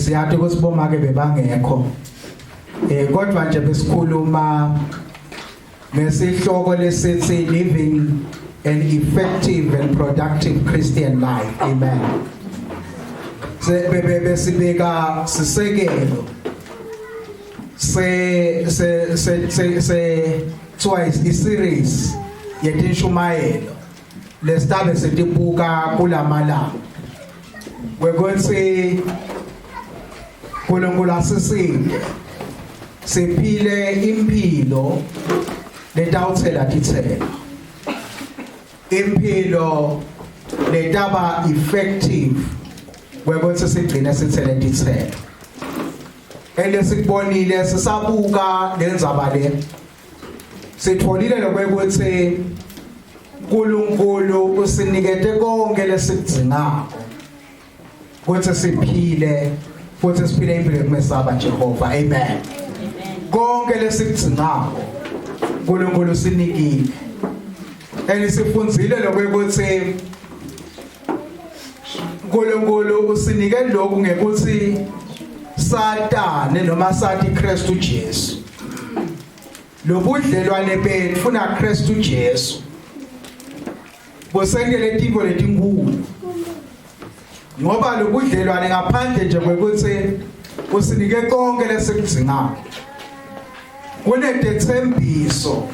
Siyati ukuthi bomake bebangekho. Eh kodwa nje besikhuluma ngesihloko lesithi living an effective and productive Christian life. Amen. Sebebe besibeka sisekelo se se se se se kuthiwa i-series yetinshumayelo lesitabe sitibuka kulamalanga kwekutsi uNkulunkulu asisinde siphile impilo letawuthela tithelo impilo letaba effective kwekutsi sigcine sithele tithelo elesikubonile sisabuka lenzaba le sitholile lokwekutsi uNkulunkulu usinikete konke lesikudzingako kutsi siphile futhi siphile impilo yokumesaba Jehova amen konke lesikudzingako uNkulunkulu usinikile enisifundzile lokwekutsi uNkulunkulu usinike lokhu ngekuthi satane noma sathi Kristu Jesu lobudlelwane betfu naKristu Jesu busentele tintfo letinkulu ngoba lobudlelwane ngaphandle nje kwekutsi usinike konke lesikudzingako kunetethembiso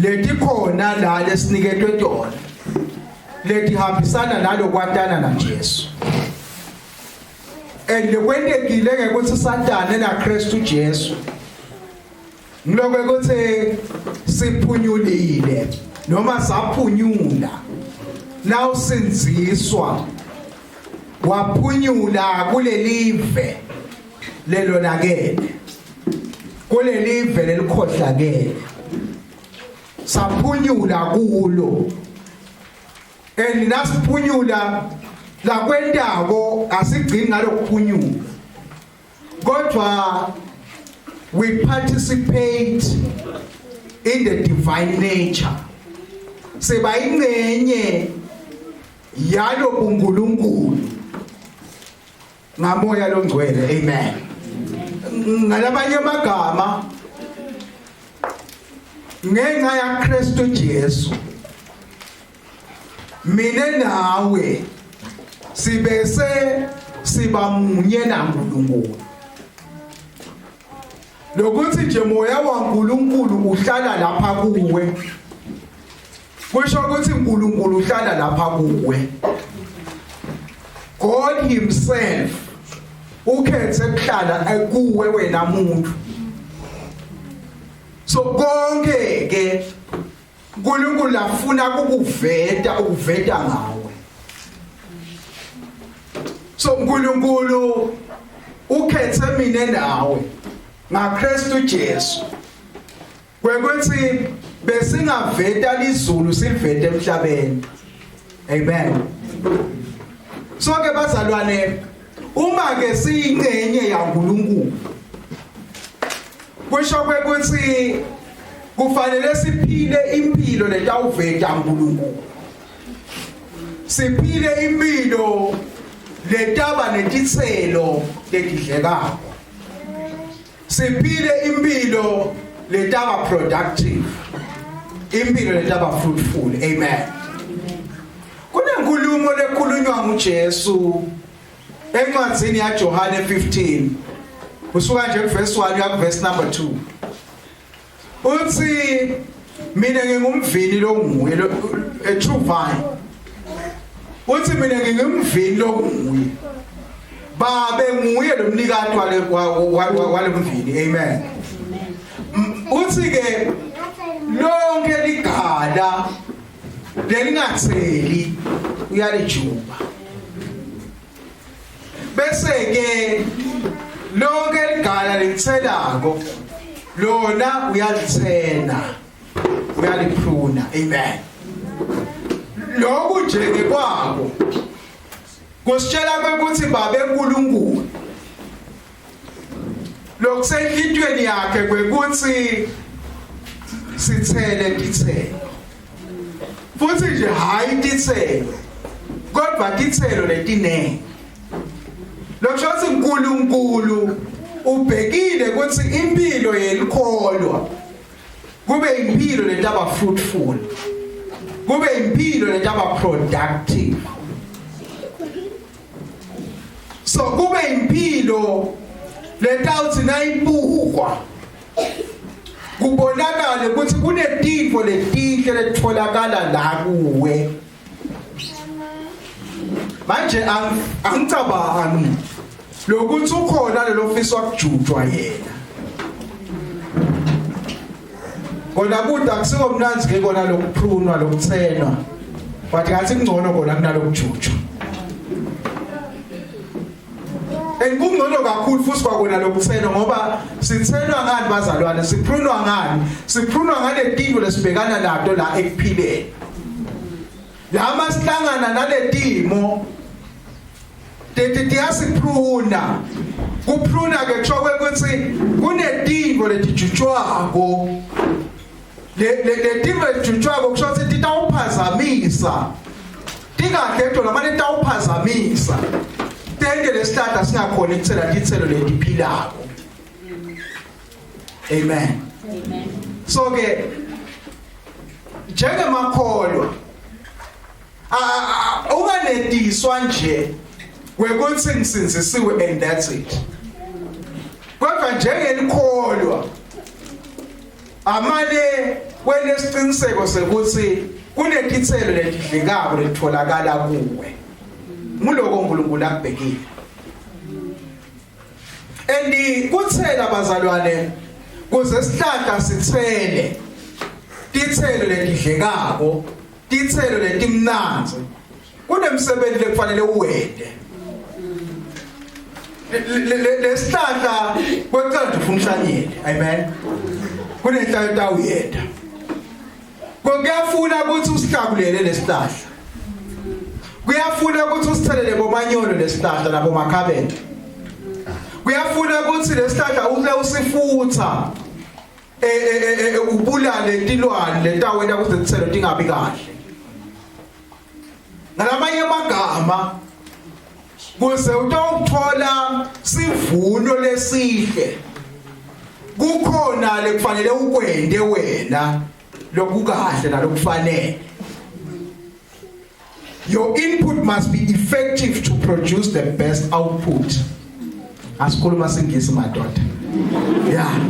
letikhona la lesiniketwe tona letihambisana nalokwatana naJesu and kwentekile ngekuthi satane naKristu Jesu ngiloko ukuthi siphunyulile noma saphunyula nawusinziswa waphunyula kulelive lelonakele kulelive lelikhohlakele saphunyula kulo and nasiphunyula lakwentako asigcini ngalokuphunyula kodwa we participate in the divine nature siba ingcenye yalo buNkulunkulu ngamoya longcwele amen ngalabanye amagama ngenxa yaKristu Jesu mina nawe sibese siba munye naNkulunkulu lokuthi nje moya waNkulunkulu uhlala lapha kuwe kusho ukuthi uNkulunkulu uhlala lapha kuwe God himself ukhethe kuhlala kuwe wena muntu so konke ke uNkulunkulu afuna ukuveta ukuveta ngawe so uNkulunkulu ukhethe mina nawe ngaKristu Jesu kwekuthi besingaveta lizulu silivete emhlabeni amen sonke bazalwane uma ke siyingcenye yaNkulunkulu kusho kwekuthi kufanele siphile impilo letawuveta uNkulunkulu siphile impilo letaba netitselo letidlekako siphile impilo letaba productive impilo letaba fruitful amen kunenkulumo lekhulunywa nguJesu encwadzini yaJohane 15 usuka nje kuverse 1 uya kuverse number 2 uthi mina ngingumvini longuye a true vine uthi mina ngingumvini longuye babe nguye lo mnikati wale wale mvini amen uthi ke lonke ligala lelingatheli uyalijuba bese ke lonke ligala lithelako lona uyalithena uyalipruna amen lokhu nje ngekwako kusitshela ukuthi babe uNkulunkulu lokusenhlitweni yakhe kwekuthi sithele tithelo futhi nje hayi tithelo kodwa tithelo letinengi. Lokusho ukuthi uNkulunkulu ubhekile ukuthi impilo yelikholwa kube impilo letaba fruitful, kube impilo letaba productive. So kube impilo letawuthi nayibukwa kubonakale ukuthi kunetinfo letinhle letitholakala la kuwe. Manje angicabangi lokuthi ukhona lelo ofiswa kujutshwa yena. Kona kude akusiko mnanzi ke kona lokuprunwa, lokuthenwa, but ngathi kungcono kona kunalokujutshwa. And kungcono kakhulu futhi kwakona lokuthenwa, ngoba sithenwa ngani bazalwane? Siprunwa ngani? Siprunwa ngale tinto lesibhekana nato la ekuphileni. La masihlangana naletimo teti tiyasipruna. Kupruna ke kusho ukuthi kunetinto letijutshwako. Le letinto letijutshwako kusho ukuthi titawuphazamisa, tikahle to lamane titawuphazamisa tente lesihlahla singakhona ukuthela titselo letiphilako. Amen. Amen. So ke njengemakholwa unganetiswa nje kwekuthi ngisinzisiwe and that's it, kodwa njengelikholwa amane kwenesiqiniseko sekuthi kunetitselo letidlekako letitholakala kuwe. Nguloko uNkulunkulu akubhekile. And kuthela bazalwane, kuze sihlahla sithele titselo letidlekako, titselo letimnandzi, kunemsebenzi lekufanele uwente. Lesihlahla kwekucala nje ufuna uhlanyele. Amen. Kunenhlayo tawuyenda, kuyafuna ukuthi usihlakulele lesihlahla, kuyafuna ukuthi usithelele bomanyolo lesihlahla nabo makhabela, kuyafuna ukuthi lesihlahla ule usifutha, ubulale tilwane letawenta ukuthi titselo tingabi kahle. Ngalamanye amagama, kuze utawuthola sivuno lesihle, kukhona lekufanele ukwente wena lokukahle nalokufanele. Your input must be effective to produce the best output. Asikhuluma singisi madoda. Yeah,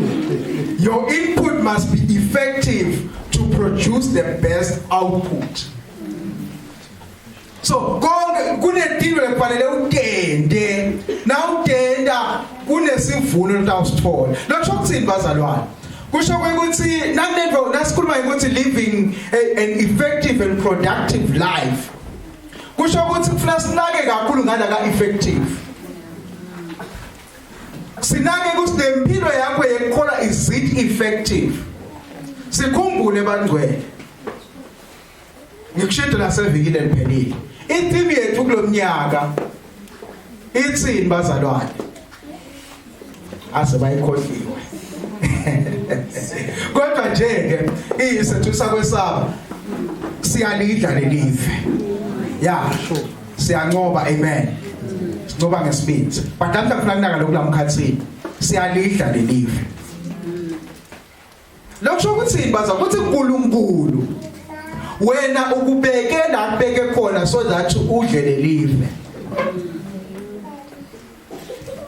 your input must be effective to produce the best output. So konke kunetinto lekufanele utende, nawutenda kunesivuno lotawusithola. Lokho kuthini bazalwane? Kusho ukuthi nakunento nasikhuluma ukuthi living an effective and productive life, kusho ukuthi kufuna sinake kakhulu ngala ka effective, sinake ukuthi lempilo yakho yekukholwa, is it effective? Sikhumbule bangcwele, ngikushilo lasevikile liphelile, itheme yethu kulomnyaka ithini bazalwane? Ase bayikhohliwe, kodwa nje ke iyisethusa kwesaba, siyalidla lelive ya, siyancoba. Amen. Sincoba ngesibindi, but namhla kufuna kunaka lokhu lamkhathini, siyalidla lelive. Lokusho ukuthi baza ukuthi uNkulunkulu wena ukubeke la kubeke khona so that udle lelive.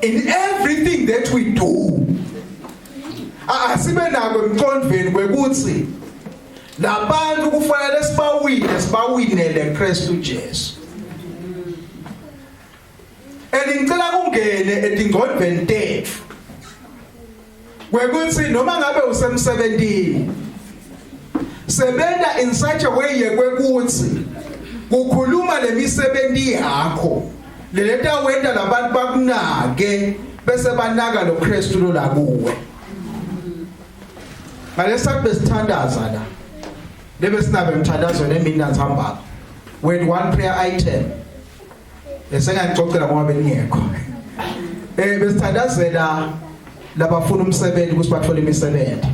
In everything that we do, asibe nako emqondweni kwekuthi labantu kufanele sibawine, sibawinele Kristu Jesu. And ngicela kungene etingcondweni tethu kwekuthi noma ngabe usemsebentini, sebenta in such a way yekwekuthi kukhuluma lemisebenzi yakho leleta wenta labantu bakunake bese banaka lo Kristu lo la kuwe. Ngalesikhathi besithandaza la, lebe sinabe emthandazweni emini nathambaka, with one prayer item bese ngiyacocela ngoba beningekho, besithandazela labafuna umsebenzi ukuthi bathole imisebenzi,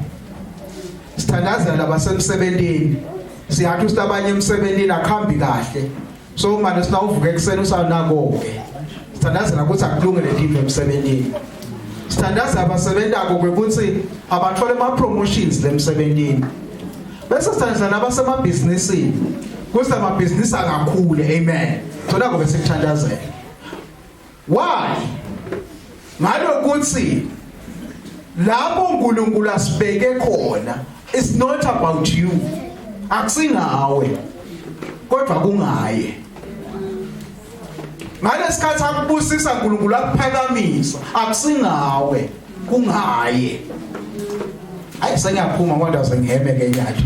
sithandazela labasemsebentini. Siyathi ukuthi abanye emsebentini akuhambi kahle, so manje sinawuvuka ekuseni usanako ke. Sithandazela ukuthi akulungele tintfo emsebentini. Sithandaza abasebentako kwekuthi abathole ama promotions lemsebentini. Bese sithandaza nabasemabhizinisini kuze amabhizinisi angakhule. Amen. Thola kube sikuthandazela. Why? Ngalokuthi lapho uNkulunkulu asibeke khona, it's not about you, akusingawe, kodwa kungaye. Ngalesikhathi akubusisa uNkulunkulu, akuphakamisa, akusingawe, kungaye. Hayi, sengiyaphuma kodwa sengiheme ke nyathi.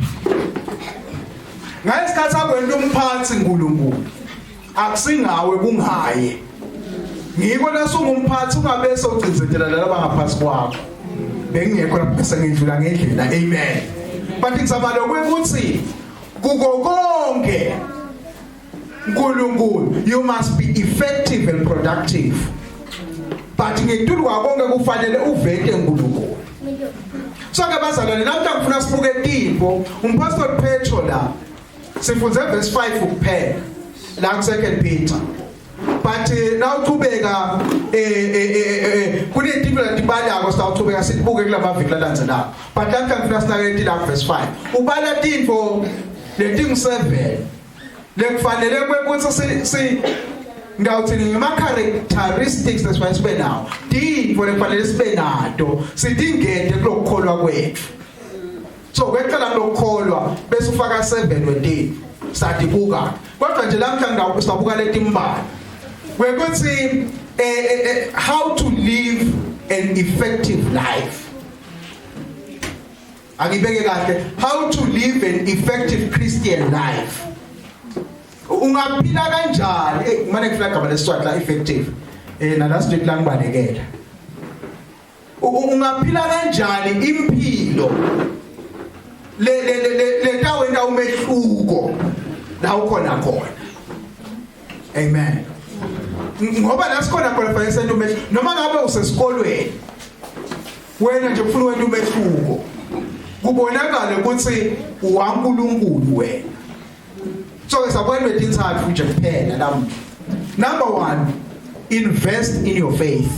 Ngalesikhathi akwenta umphathi uNkulunkulu, akusingawe, kungaye. Ngiko nasungumphathi ungabese ugcinzetela laba ngaphansi kwakho. Bengingekho lapho, bese ngidlula ngendlela. Amen. But ngizama lokuthi kuko konke uNkulunkulu, you must be effective and productive, but ngetulu kwakonke kufanele uvete uNkulunkulu. So ke bazalwane, namhla ngifuna sibuke tintfo umpostoli Petro la. Sifunze verse 5 kuphela la ku Second Peter, but nawuchubeka kunetintfo latibalako, sitawuchubeka sibuke kulamaviki lalandzelako, but namhla ngifuna sinake la verse 5. Ubala tintfo letingu 7 lekufanele kwekuthi si ngawuthini ngema characteristics lesifanele sibe nawo, tintfo lekufanele sibe nato, sitingete kulokukholwa kwethu. So kweqala kulokukholwa bese ufaka 7 wetintfo sadibuka, kodwa nje lamhla ngidawusabuka letimbalwa kwekuthi how to live an effective life. Angibeke kahle, how to live an effective Christian life. Ungaphila kanjani? Manje ngifuna igama leSiswati la effective, na last week la ngibalekela. Ungaphila kanjani impilo le le le letawenta umehluko la ukhona khona? Amen. Ngoba la sikhona khona fanele sente umehluko. Noma ngabe usesikolweni wena nje, ufuna wena umehluko, kubonakala ukuthi uwaNkulunkulu wena. So ke sabona letintsatfu nje kuphela namuhla. Number 1, invest in your faith.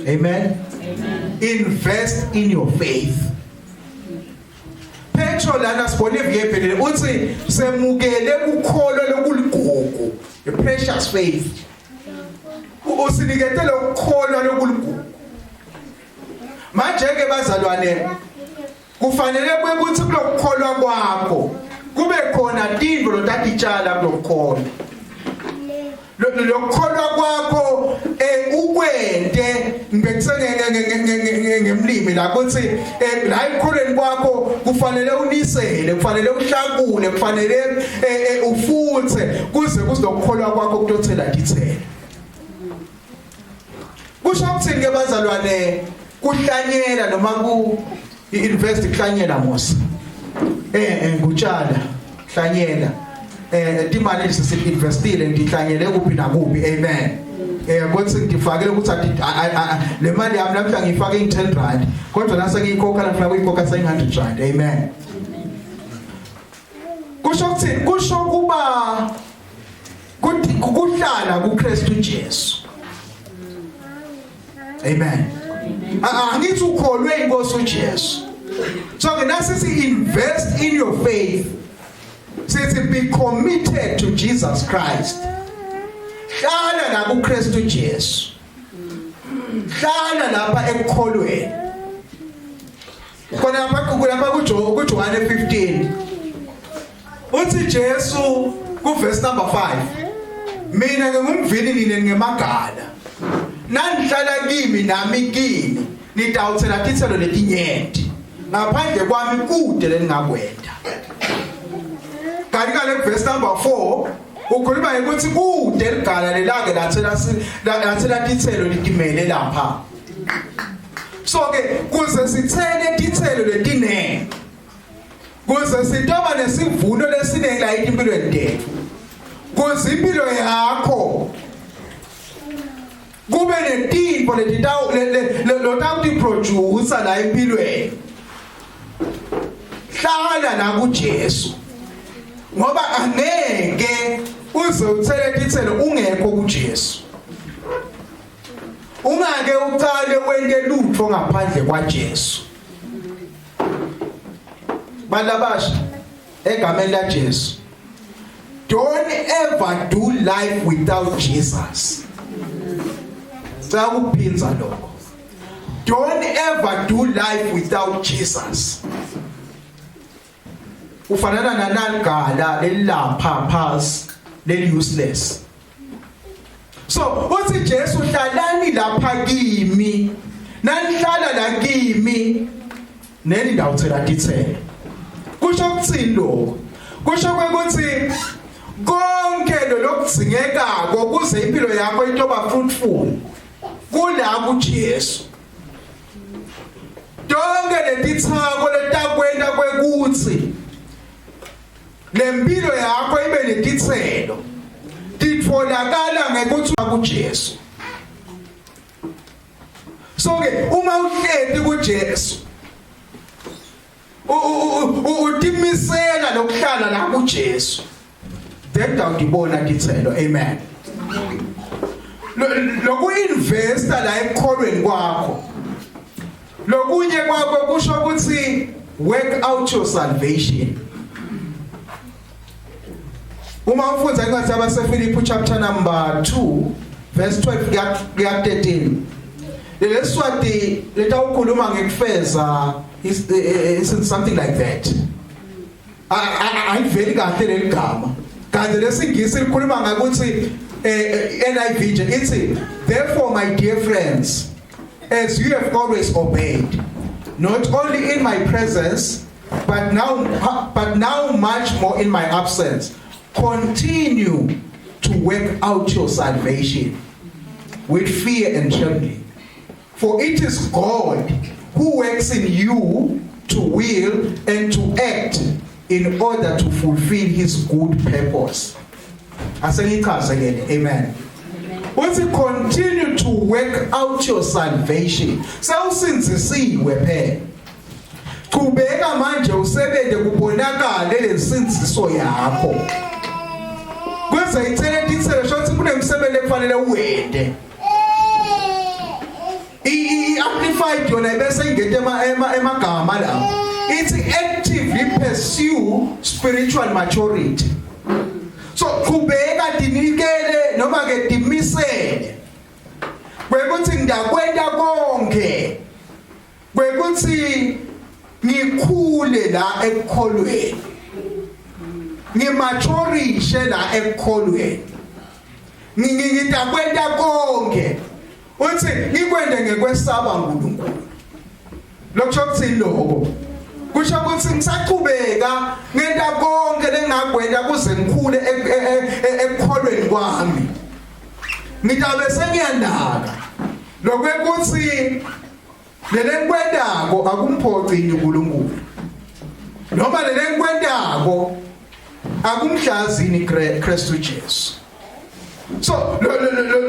Amen. Amen. Invest in your faith. Petro lana sibone iviki uthi semukele ukukholwa lokuligugu, the precious faith. Usiniketele ukukholwa lokuligugu. Manje ke bazalwane, kufanele kwekuthi kulokukholwa kwakho kube khona tintfo lotatitshala kulokukholwa. Lokukholwa kwakho ukwente ngibekise ngemlimi la kuthi la ekukholweni kwakho kufanele unisele, kufanele uhlakule, kufanele ufuthe kuze kuzokukholwa kwakho kutothela tithelo. Kusho ukuthini ke bazalwane kuhlanyela noma ku invest, kuhlanyela mos? Ngutshala, hlanyela. Timali sisi-investile, ngihlanyele kuphi nakuphi. Amen. Kuthi ngifakele ukuthi le mali yami namhla ngiyifake in 10 rand, kodwa nase ngiyikhokha namhla kuyikhokha 700 rand. Amen. Kusho ukuthi kusho kuba kuhlala kuKristu Jesu. Amen. Angithi ukholwe inkosi uJesu. So ke nasithi invest in your faith, sithi be committed to Jesus Christ. Hlala la kuKristu Jesu, hlala lapha ekukholweni. Khona lapha kuJohane 15 uthi Jesu ku verse number 5, "Mina ngingumvini, nine ngemagala. Nanihlala kimi nami kini, nitawuthela tithelo letinyenti. Ngaphandle kwami kude leningakwenta." Kanti kale verse number 4 ukhuluma ukuthi kude ligala lelake lathela tithelo litimele lapha. So ke kuze sithele tithelo letinengi, kuze sitoba nesivuno lesiningi la empilweni tethu, kuze impilo yakho kube netintfo letitawu lotawuti produce la empilweni, hlala la kuJesu, ngoba angeke uze uthele tithelo ungekho kuJesu. Ungake ucale wente lutho ngaphandle kwaJesu. Bantu egameni laJesu. Don't ever do life without Jesus. Cela ukuphinza lokho. Don't ever do life without Jesus. Ufanana nanaligala lelilapha phasi leli useless. So uthi Jesu hlalani lapha kimi. Nanihlala la kimi neni ndawo thela tithelo. Kusho ukuthini lokho? Kusho ukuthi konke lokudzingekako kuze impilo yakho itoba fruitful kula kuJesu. Tonke letitsako letakwenta kwekuthi lempilo yakho ibe netitselo titfolakala ngekuthi kuJesu. So ke uma uhleti kuJesu utimisela lokuhlala la kuJesu then dawudibona titselo. Amen. Lokuinvesta la ekukholweni kwakho lokunye kwakho kusho ukuthi work out your salvation. Uma ufunda incwadi yabaseFilipi chapter number 2 verse 12 kuya 13, leswati letawukhuluma ngekufeza is something like that. Ayiveli kahle leligama, kanti lesingisi likhuluma ngakuthi, NIV nje ithi, "Therefore, my dear friends, as you have always obeyed, not only in my presence but now much more in my absence, continue to work out your salvation with fear and trembling, for it is God who works in you to will and to act in order to fulfill his good purpose." Asengichaze ke. Amen. Uthi continue to work out your salvation. Sewusindzisiwe phela, qhubeka manje usebenze kubonakale lensindziso yakho kwenza ithele titselo. Shothi kunemsebenzi ekufanele uwende. I-Amplified yona bese ingete emagama la, ithi actively pursue spiritual maturity. So qhubeka, tinikele noma ke timisele kwekuthi ngiyakwenta konke kwekuthi ngikhule la ekukholweni, ngimaturishe la ekukholweni. Ngitakwenta konke, uthi ngikwende ngekwesaba uNkulunkulu. Lokho kuthini? Lokho kusho ukuthi ngisaqhubeka ngenta konke lengakwenta kuze ngikhule ekukholweni kwami. Ngitabe sengiyanaka lokwekuthi lelengikwentako akumphoci uNkulunkulu noma lelengikwentako akumhlazini Kristu Jesu. So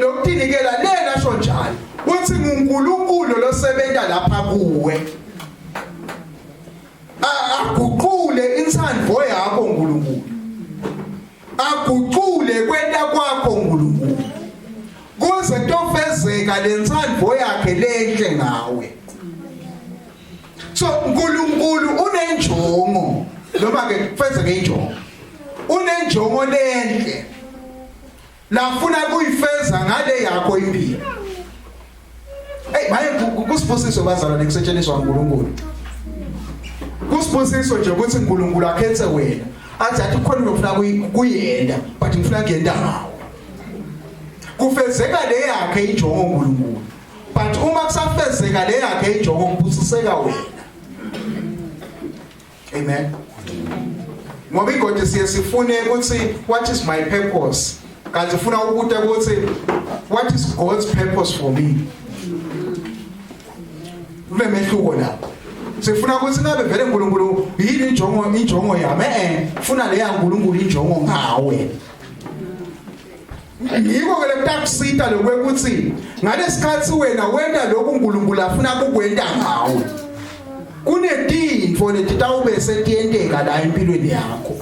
lokutinikela lena sho njalo uthi nguNkulunkulu losebenta lapha kuwe, aguqule insandvo yakho uNkulunkulu, aguqule kwenta kwakho uNkulunkulu kuze kutofezeka lensandvo yakhe lenhle ngawe. So uNkulunkulu unenjongo noma ke kufezeke injongo, unenjongo lenhle lafuna kuyifeza ngale yakho impilo. Hey, maye kusibusiso bazalwane kusetshenziswa uNkulunkulu. Kusibusiso nje ukuthi uNkulunkulu akhethe wena, athi khona ngifuna kuyenda, but ngifuna kuyenda ngawo kufezeka le yakhe injongo uNkulunkulu. But uma kusafezeka le yakhe injongo, kubusiseka wena. Amen. Ngoba igodi siye sifune ukuthi what is my purpose, kanti ufuna ukubuta ukuthi what is God's purpose for me? Kunemehluko lapho. Sifuna ukuthi ngabe vele uNkulunkulu yini injongo yami. Funa leya uNkulunkulu injongo ngawe. Yiko ke lekutakusita lokwekuthi ngalesikhathi wena wenta lokhu uNkulunkulu afuna kukwenta ngawe, kunetintfo letitawube setiyenteka la empilweni yakho,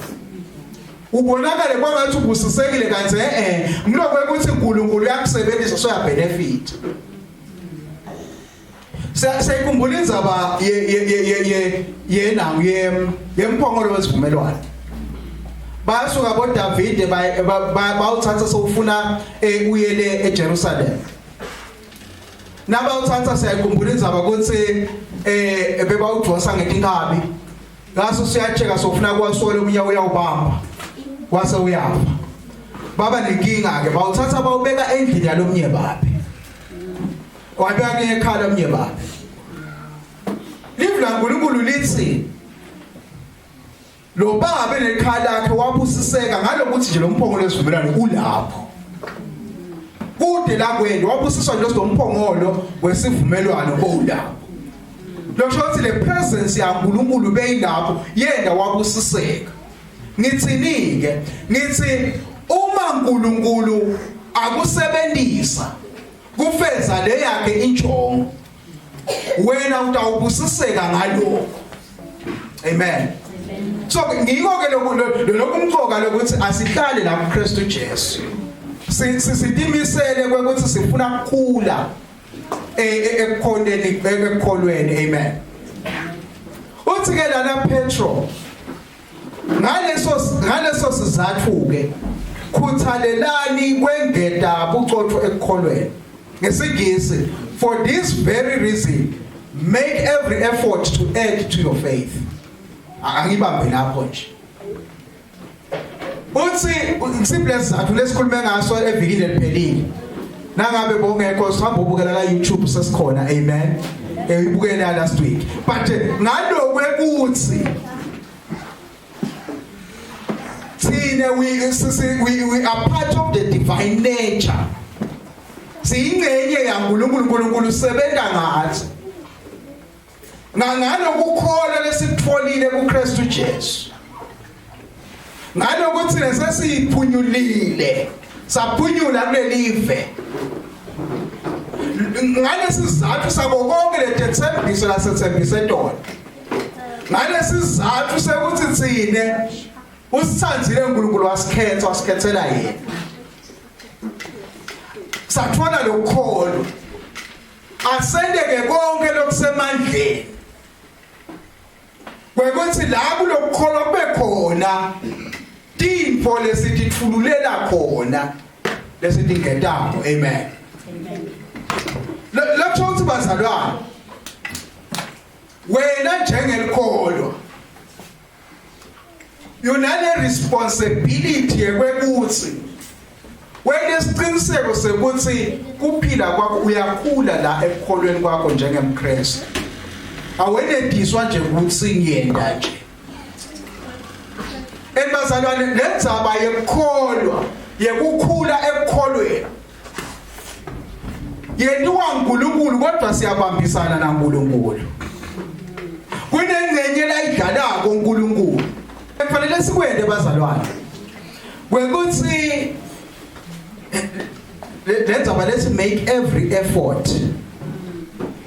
ubonakale kwangathi ubusisekile, kanti ngiloko ukuthi uNkulunkulu uyakusebenzisa, so ya benefit. Siyayikhumbula indzaba ye ye ye ye yenangu ye yemphongolo wesivumelwano. Basuka boDavide bawuthatha sewufuna eh, uyele eJerusalem. Nabawuthatha siyayikhumbula indzaba ukuthi eh bebawudonsa ngetinkabi. Ngaso siyacheka sofuna kwasola omunye uyawubamba. Wase uyafa. Baba nenkinga ke bawuthatha bawubeka endlini yalomnye babe. Wabeka ekhala omnye babe. Livi laNkulunkulu lithi lo baba nekhaya lakhe wabusiseka ngalokuthi nje lo mphongolo wesivumelwano ulapho. Kude la kwenu wabusiswa nje lo mphongolo wesivumelwano owulapho. Lokho ukuthi le presence yaNkulunkulu beyilapho yena wabusiseka. Ngithini ke? Ngithi uma uNkulunkulu akusebenzisa kufeza le yakhe injongo wena utawubusiseka ngalokho. Amen. So ngiko ke lokhu lokumcoka lokuthi asihlale la kuKristu Jesu. Sisitimisele kwekuthi sifuna ukukhula e, e, ekukhoneni ekukholweni amen. Uthi ke lana Petro ngaleso ngaleso sizathu ke khuthalelani kwengeta bucotho ekukholweni. Ngesingisi for this very reason make every effort to add to your faith. Angibambe lapho nje. Uthi simple sizathu lesikhulume ngaso evikini eliphelile. Nangabe bongekho sihamba ubukela la YouTube sesikhona amen. Eyibukela last week. But ngalokwe kuthi thina we we we are part of the divine nature. Siyingcenye yaNkulunkulu uNkulunkulu usebenza ngathi. Ngalokukholwa lesikutfolile kuKristu Jesu. Ngalokuthi lesesiphunyulile saphunyula kulelive. Ngalesi sizathu sabo konke letethembiso lasethembise tona. Ngalesi sizathu sekuthi thine usithandile uNkulunkulu wasikhetha wasikhethela yena. Sathola lokukholo. Asendeke konke lokusemandleni. Kwekuthi la kulokukholwa kube khona tinfo lesititfululela khona lesitingetako amen. Amen. Lokho ukuthi bazalwane wena njengelikholwa unale responsibility yekwekuthi wena isiqiniseko sekuthi kuphila kwakho uyakhula la ekukholweni kwakho njengemKristu awenediswa nje ukuthi ngiyenda nje Ebazalwane lenzaba yekukholwa yekukhula ekukholweni yentiwa uNkulunkulu kodwa siyabambisana naNkulunkulu kunengcenye layidlalako uNkulunkulu kufanele sikwende bazalwane kwekuthi lenzaba let's make every effort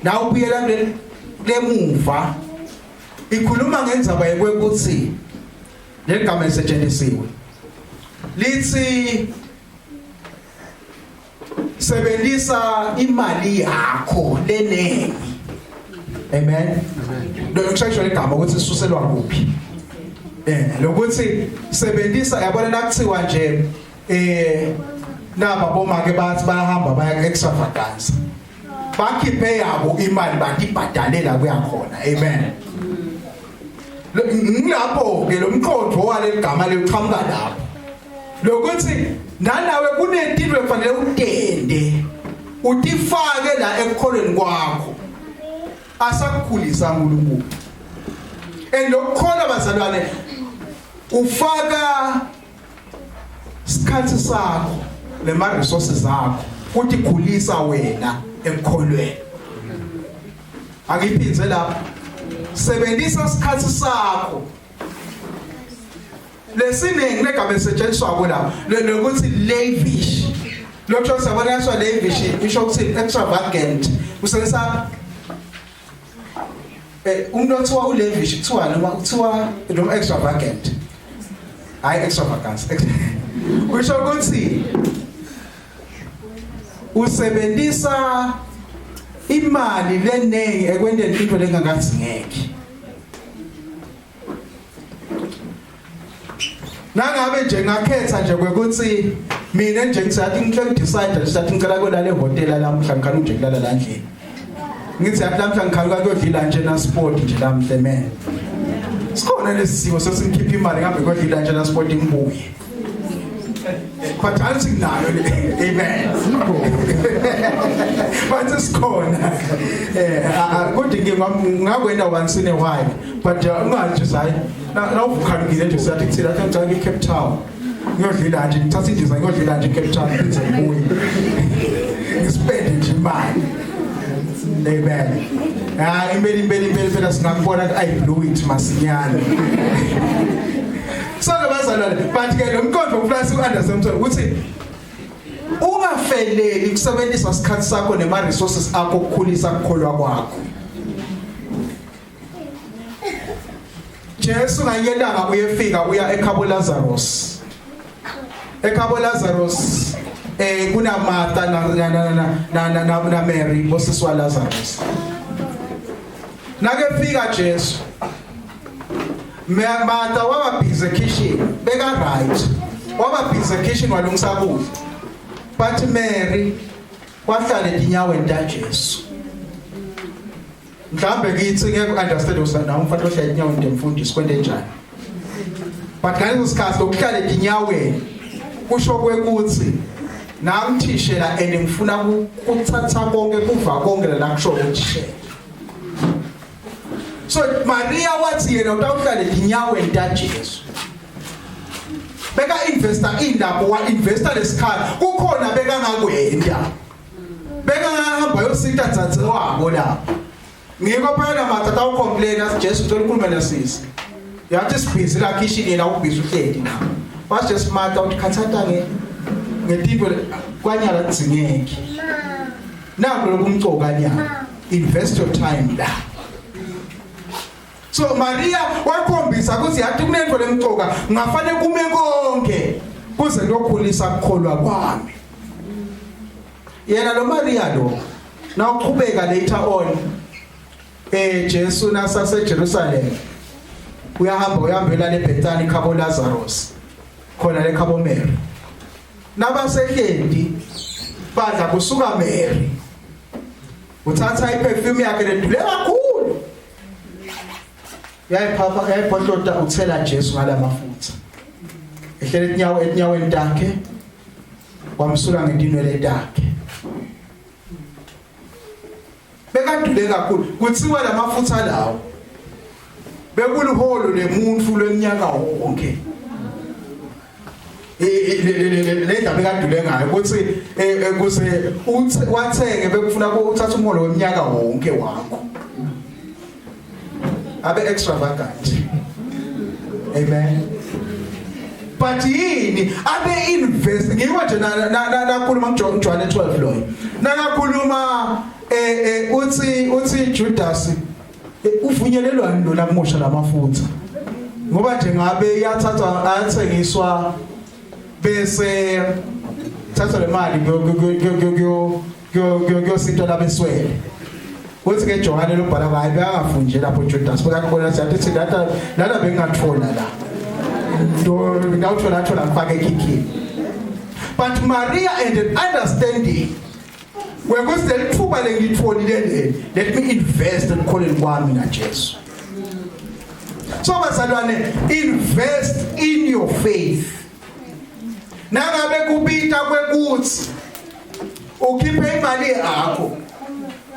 na ubuyela kulemuva ikhuluma ngendzaba yekwekuthi legama lisetshenzisiwe lithi sebenzisa imali yakho lenengi amen lokusho igama ukuthi isuselwa kuphi eh lokuthi sebenzisa yabona la kuthiwa nje eh naba bomake bathi bayahamba baya extravaganza bakhiphe yabo imali batibhadalela kuya khona amen ngilapho ke lo mqondo waleligama leliqhamuka lapho lokuthi nanawe kunetilo ekufanele utende utifake la ekukholweni kwakho asakukhulisa uNkulunkulu and lokukholwa bazalwane ufaka sikhathi sakho lema resources akho kuthi khulisa wena ekukholweni Angiphindze lapha. Sebenzisa isikhathi sakho. Lesiningi legama elisetshenziswa lapha lokuthi lavish. Lokho sabona yasho lavish isho ukuthi extravagant. Usebenzisa eh umuntu othiwa ulavish kuthiwa noma kuthiwa noma extravagant. Hayi extravagance. Kusho ukuthi usebenzisa Imali lenengi ekwenteni into lengakadzingeki. Nangabe nje ngakhetha nje kwekuthi mina nje ngisathi ngihle ngidecide nje sathi ngicela kolala ehotela lamuhla ngikhana nje kulala la ndlini. Ngithi yathi lamhla ngikhaluka kuyodlila nje na sport nje lamhle man. Sikhona lesimo sesikhipha imali ngihambe kuyodlila nje na sport ngibuye. But anginayo le amen. But sikhona. Eh kodwa ngike ngakwenda once in a while but ungathi hayi nawuvukhalukile nje sathi kuthina athi ngicela ke Cape Town. Ngiyodlila nje ngithatha indiza ngiyodlila nje Cape Town ngiphinde ngibuye. Ngispende nje imali. Amen. Ah impela impela impela phela singakubona I blew it masinyane. So ke bazalwane but ke lo mqondo ufuna siku understand ukuthi ungafeleli kusebenzisa isikhathi sakho nema resources akho ukukhulisa ukukholwa kwakho. Jesu ngayelanga uyefika uya ekhabo Lazarus. Ekhabo Lazarus eh kuna Martha na na na na na na, na Mary bosiswa Lazarus. Nake fika Jesu Martha waba busy kitchen beka right waba busy kitchen walungisa kudla but Mary wahlala etinyaweni taJesu mhlambe kithi ngeke understand usana umfana ohlala etinyaweni temfundisi kwente njani but ngaleso sikhathi lokuhlala etinyaweni kusho kwekuthi nangithishela and ngifuna kuthatha konke kuva konke la kusho uthishela so Maria wathi yena utawuhlala etinyaweni taJesu beka investor indapho wa investor lesikhathi kukhona beka ngakwenda beka ngahamba yosita dzadze wabo lapho ngikho phela mathatha ucomplain as Jesu ucela ukhulume nasisi yathi sibhizi la kitchen yena ubhizi uhleli na wathi Jesu Martha uthi khathata nge ngetinto kwanyala kudzingeki nakho lokumcoka nyana invest your time la so Maria wakhombisa ukuthi yathi kunento lemcoka ngafane kume konke kuze kuyokhulisa ukukholwa kwami yena lo Maria lo nawuqhubeka later on eh Jesu nasase Jerusalem uyahamba uyahambela leBethany khabo Lazarus khona lekhabo Mary nabasehleli badla kusuka Mary uthatha iperfume yakhe ledule kakhulu yayiphapha yayibhodlota uthela Jesu ngalamafutha ehlele etinyawo etinyaweni takhe wamsula ngetinwele takhe bekadule kakhulu kuthiwa lamafutha lawo bekuliholo lemuntu leminyaka wonke le ndaba ekadule ngayo ukuthi eh, eh, kuze wathenge bekufuna uthatha umholo weminyaka wonke wakho abe extravagant amen but yini abe invest ngikho nje nakhuluma kuJohn 12 loyo nakakhuluma eh, eh uthi uthi Judas eh, uvunyelelwani lona kumosha lamafutha ngoba nje ngabe iyathathwa ayathengiswa bese thatha le mali kuyositwa labeswele uthi ke Johane lobhala hayi bekangafuni nje lapho Judas bekakubona siyathi thi lana lana bengathola la ndo ngawuthola thola ngifake ekhikhini but Maria and an understanding wekuthi lelithuba lengilitholile leli let me invest ekukholeni kwami na Jesu so bazalwane invest in your faith nangabe kubita kwekuthi ukhiphe imali yakho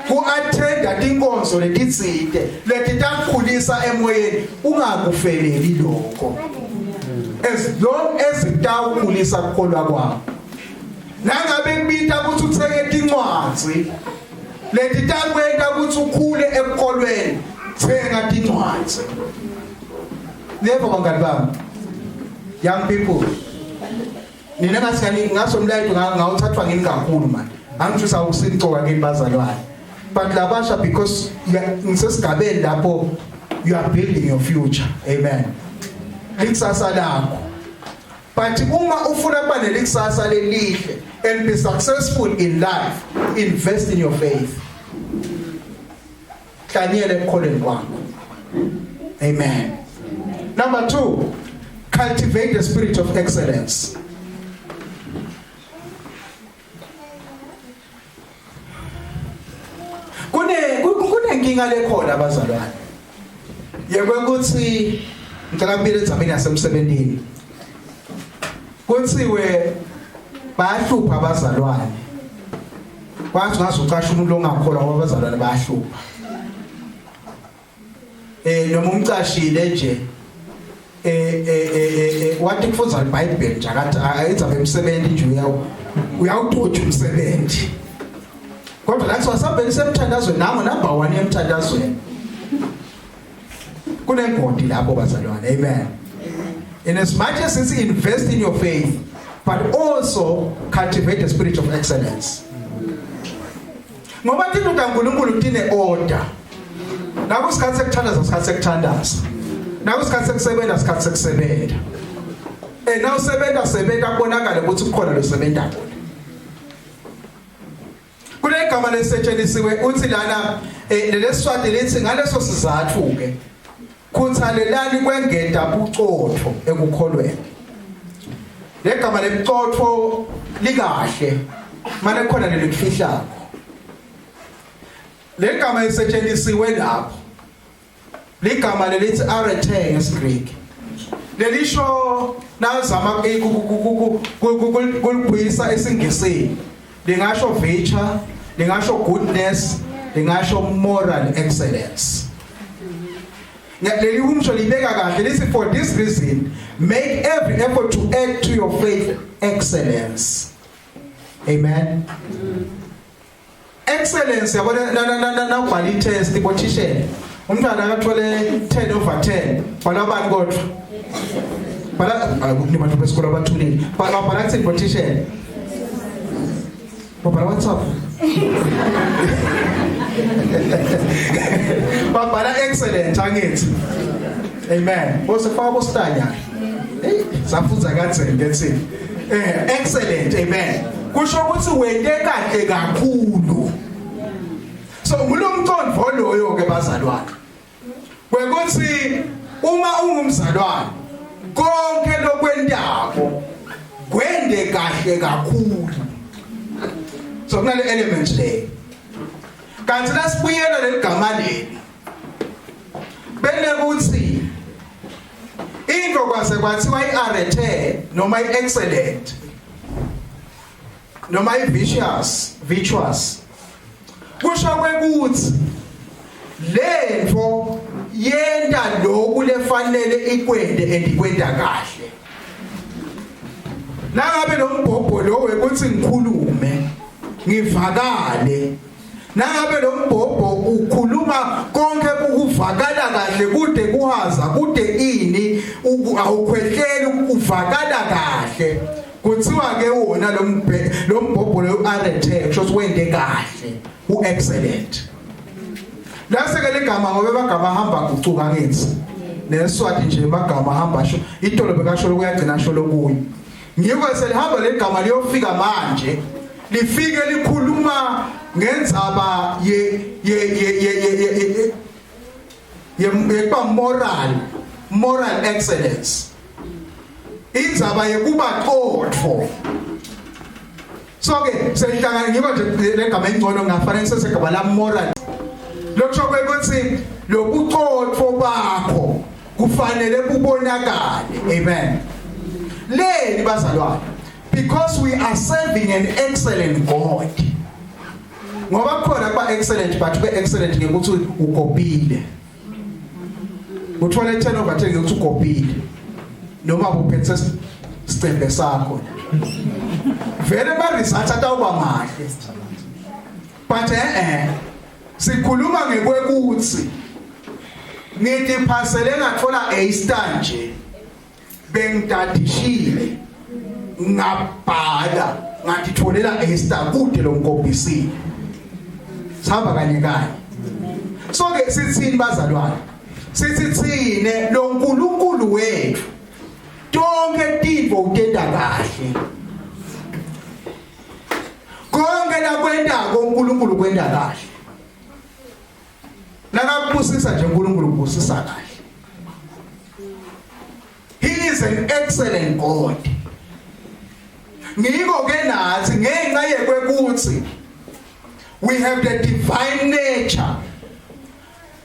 ku-attenda tinkonzo letitsite letitakukhulisa emoyeni ungakufeleli lokho as long as itawukhulisa kukholwa kwakho nangabe kubita ukuthi uthenge tincwadzi letitakwenta ukuthi ukhule ekukholweni thenga tincwadzi lebo bangani bami young people nina ngathi ngaso umlayito ngawuthathwa ngini kakhulu manje angithusa usincoka kini bazalwane but labasha because ngisesigabeni lapho you are building your future amen likusasa lakho but uma ufuna kuba nelikusasa lelihle and be successful in life invest in your faith Hlanyela ekukholweni kwakho. Amen. Number 2, cultivate the spirit of excellence. Kune kunenkinga lekhona abazalwane. Yebo ukuthi ngicela kubile endzabeni yasemsebentini. Kuthiwe bayahlupha abazalwane. Kwathi ngaze ucasha umuntu ongakholwa ngoba abazalwane bayahlupha. Eh noma umcashile nje eh eh eh, eh wathi kufunza iBhayibheli nje akathi ayizame umsebenzi nje uyawu uyawudoja umsebenzi. Kodwa la kuthiwa sambeni semthandazweni nango number 1 emthandazweni. Kunengodi lapho bazalwane. Amen. In as much as it's invest in your faith but also cultivate the spirit of excellence. Ngoba tinto kaNkuluNkulu tine order. Nakusikhathi sekuthandaza isikhathi sekuthandaza. Nakusikhathi sekusebenza isikhathi sekusebenza. Eh nawusebenza sebenza kubonakale ukuthi kukhona lo sebenza khona. Kunegama lesetshenzisiwe uthi lana eh leleswati lithi ngaleso sizathu ke khuthalelani kwengeta bucotho ekukholweni. Legama lebucotho likahle manje khona lelikufihlako. Legama lisetshenzisiwe lapho ligama lelithi arete ngesiGreek lelisho nazama kulibuyisa esingisini lingasho virtue lingasho goodness lingasho moral excellence. Leli umsho libeka kahle lithi for this reason make every effort to add to your faith excellence. Amen. Excellence yabona nawubhala i-test bothishela umntwana akathole 10 over 10 bhala abantu kodwa bhala kunabantu besikole abathulile bhala bhala kuthini bothishela babhala WhatsApp babhala excellent angithi amen bosefaka bositanya hey safunza katheni ngethi eh excellent amen. Kusho ukuthi wente kahle kakhulu. So ngulomqondo loyo ke bazalwane kwekuthi uma ungumzalwane konke lokwentako kwende kahle kakhulu. So kunale element le kanti lasibuyela leligama leli benekuthi into kwase kwathiwa iarete noma iexcellent noma ivicious virtuous kusho kwekuthi lento yenta lokhu lefanele ikwende endikwenda kahle. Nangabe lo mbhobho lo wekuthi ngikhulume ngivakale, nangabe lo mbhobho ukhuluma konke ukuvakala kahle kude kuhaza kude ini awukhwehleli uvakala kahle, kuthiwa ke wona lo lo mbhobho lo arete kusho ukuthi wende kahle u excellent. Lase ke legama ngoba bagama hamba gucuka ngithi neswati nje magama hamba sho itolo bekasho lokuyagcina sho lokuyi ngiko selihamba legama liyofika manje lifike likhuluma ngendzaba ye ye ye ye ye ye ye moral moral excellence, indzaba yekuba qotho. So ke selihlangana ngiko nje legama engcono ngafanele sesegama la moral, lokusho ukuthi lobuqotho bakho kufanele bubonakale. Amen. Leli bazalwane, because we are serving an excellent God. Ngoba khona kuba excellent but be excellent ngekuthi ukopile, uthole 10 over 10 ngekuthi ukopile noma uphethe sicembe sakho vele ba results atawuba mahle. But eh sikhuluma ngekwekuthi ngithi phasele ngathola A star nje bengidadishile ngabhala ngathitholela A star kude lo mkobhisile sihamba kanye kanye. So ke sithini bazalwane? Sithi thine lo nkulunkulu wethu tonke tintfo utenta kahle, konke lakwentako uNkulunkulu kwenta kahle. Nakubusisa nje uNkulunkulu kubusisa kahle. He is an excellent God. Ngiko ke nathi ngenxa yekwekuthi we have the divine nature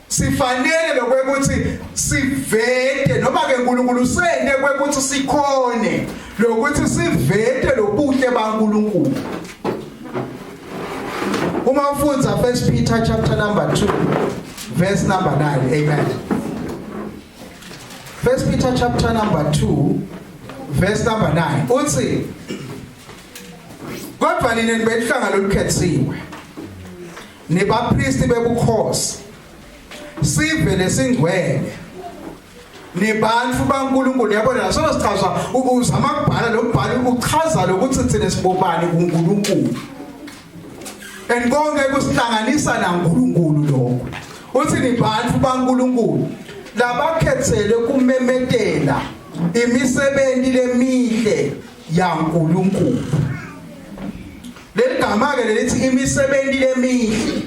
sifanele lokwekuthi sivete noma ke uNkulunkulu usente kwekuthi sikhone lokuthi sivete lobuhle baNkulunkulu. Uma ufundza 1 Peter chapter number 2 verse number 9, amen. 1 Peter chapter number 2 verse number 9 uthi, "Kodwa nina nibehlanga lolukhethiwe, nibapristi bebukhosi, sive lesingcwele, nibantu baNkulunkulu." Yabona, so sichazwa uzama kubhala lo mbhalo uchaza lokuthi thina sibobani kuNkulunkulu and konke kusihlanganisa naNkulunkulu. Lokho uthi nibantu baNkulunkulu labakhethele kumemetela imisebenzi lemihle yaNkulunkulu. Leli gama ke lelithi imisebenzi lemihle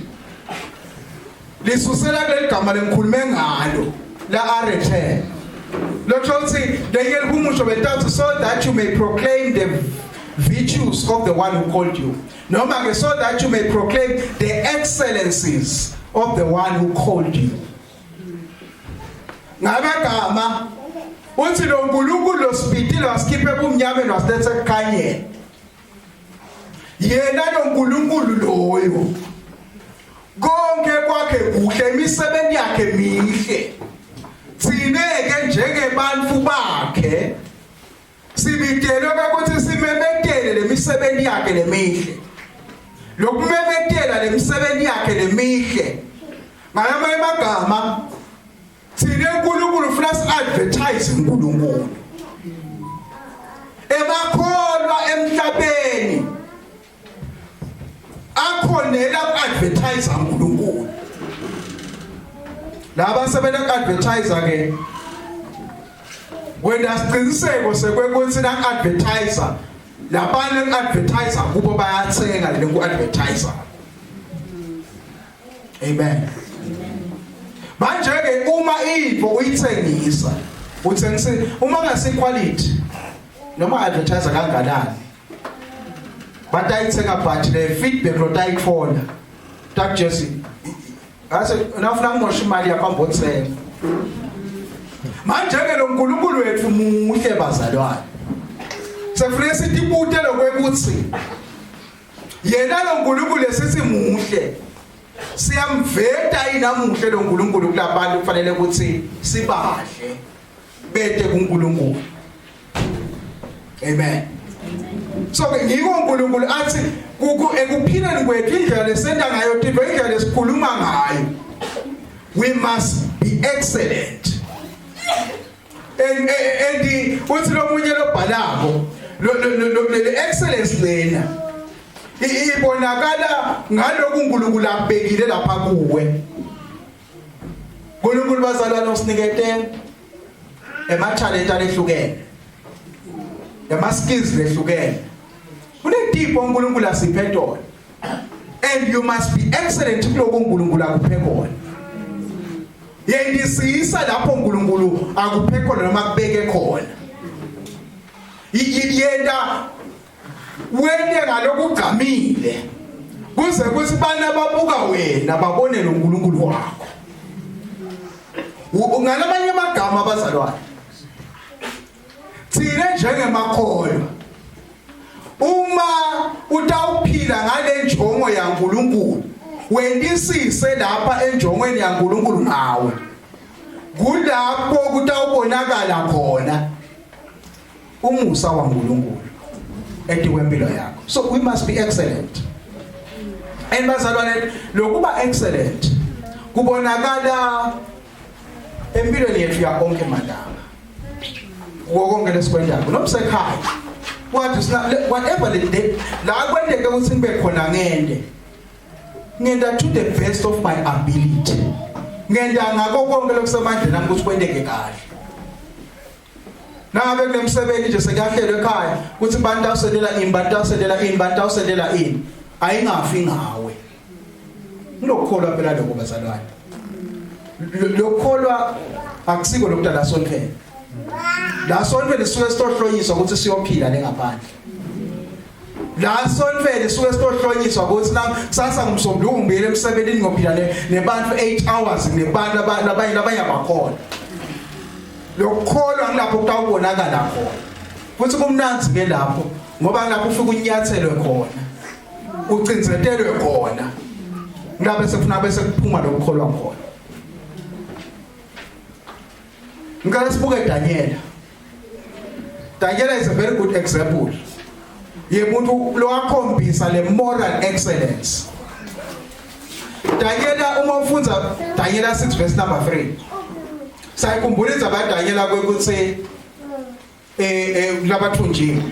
lisusela kuleli gama lengikhulume ngalo la arete. Lokho uthi lenye lihumusho betathu, "So that you may proclaim the virtues of the one who called you," noma ke, "So that you may proclaim the excellencies of the one who called you." Ngabe gama uthi lo nkulunkulu losibitile wasikhiphe kumnyameni wasiletha ekukhanyeni, yena lo nkulunkulu loyo konke kwakhe kuhle, imisebenzi yakhe mihle. Thine ke njengebantu bakhe sibitelwe ukuthi simemetele lemisebenzi yakhe lemihle. Lokumemetela lemisebenzi yakhe lemihle, ngamanye amagama, thina uNkulunkulu ufuna si-advertise uNkulunkulu emakholwa emhlabeni akhonela ku-advertise uNkulunkulu. Laba sebenza ku-advertise ke wena siqiniseko sekwekuthi na advertiser labanye advertiser kubo bayathenga le ku advertiser. Amen. Manje ke uma into uyithengisa, uthengisa uma ngasi quality noma advertiser kanganani batayithenga, but le feedback lotayithola takujesi ase nafuna kumosha imali yakho ambothenga. Manje ke lo nkulunkulu wethu muhle, bazalwane. Sekufanele sitibute lokwekuthi yena lo nkulunkulu esithi muhle siyamveta yini amuhle lo nkulunkulu kulabantu kufanele ukuthi sibadle bete kuNkulunkulu. Amen. So ke ngiko uNkulunkulu athi kuku ekuphileni kwethu, indlela lesenta ngayo tinto, indlela lesikhuluma ngayo, we must be excellent. And uthi lomunye lobhalako, lo lo le excellence lena ibonakala ngaloku uNkulunkulu akubekile lapha kuwe. uNkulunkulu, bazalwane, usinikete ema talent alehlukene, ema skills lehlukene. Kunetipho uNkulunkulu asiphe tona and you must be excellent kuloko uNkulunkulu akuphe kona. Yendisisa lapho uNkulunkulu akuphe khona noma akubeke khona. Yenda wente ngalokugcamile kuze kuthi bana babuka wena babone lo nkulunkulu wakho. Ngalamanye amagama, abazalwane, thina njengemakholwa, uma utawuphila ngale njongo yaNkulunkulu, wendisise lapha enjongweni yaNkulunkulu ngawe, kulapho kutawubonakala khona umusa waNkulunkulu etikwempilo yakho. So we must be excellent. And bazalwane, lokuba excellent kubonakala empilweni yethu ya onke malanga, kuko konke lesikwendako noma sekhaya. Wathi sina whatever the day la kwendeke ukuthi ngibe khona, ngende ngenda to the best of my ability, ngenda ngako konke lokusemandleni ami ukuthi kwendeke kahle. Nangabe kunemsebenzi nje sekuyahlelwa ekhaya ukuthi bantu awuselela ini, bantu awuselela ini, bantu awuselela ini, ayingafi ngawe. Ngilokukholwa phela lokho, bazalwane. Lokholwa akusiko lokudala sontfweni. La sontfweni sisuke sitohlonyiswa ukuthi siyophila lengaphandle. La sontfweni sisuke sitohlonyiswa ukuthi na kusasa ngumsombuluko ngibuyele emsebenzini ngophila nebantu 8 hours nebantu labanye labanye abakhona. Lokukholwa ngilapho kutawubonakala khona. Futhi kumnandzi ke lapho ngoba lapho ufika unyathelwe khona. Ucinzetelwe khona. Ngabe sekufuna bese kuphuma lokukholwa khona. Ngicela sibuke Daniel. Daniel is a very good example. Yemuntu lowakhombisa le moral excellence. Daniel uma ufundza Daniel 6 verse number 3. Sayikhumbula indzaba yaDaniel kwekuthi eh eh labathunjiwe.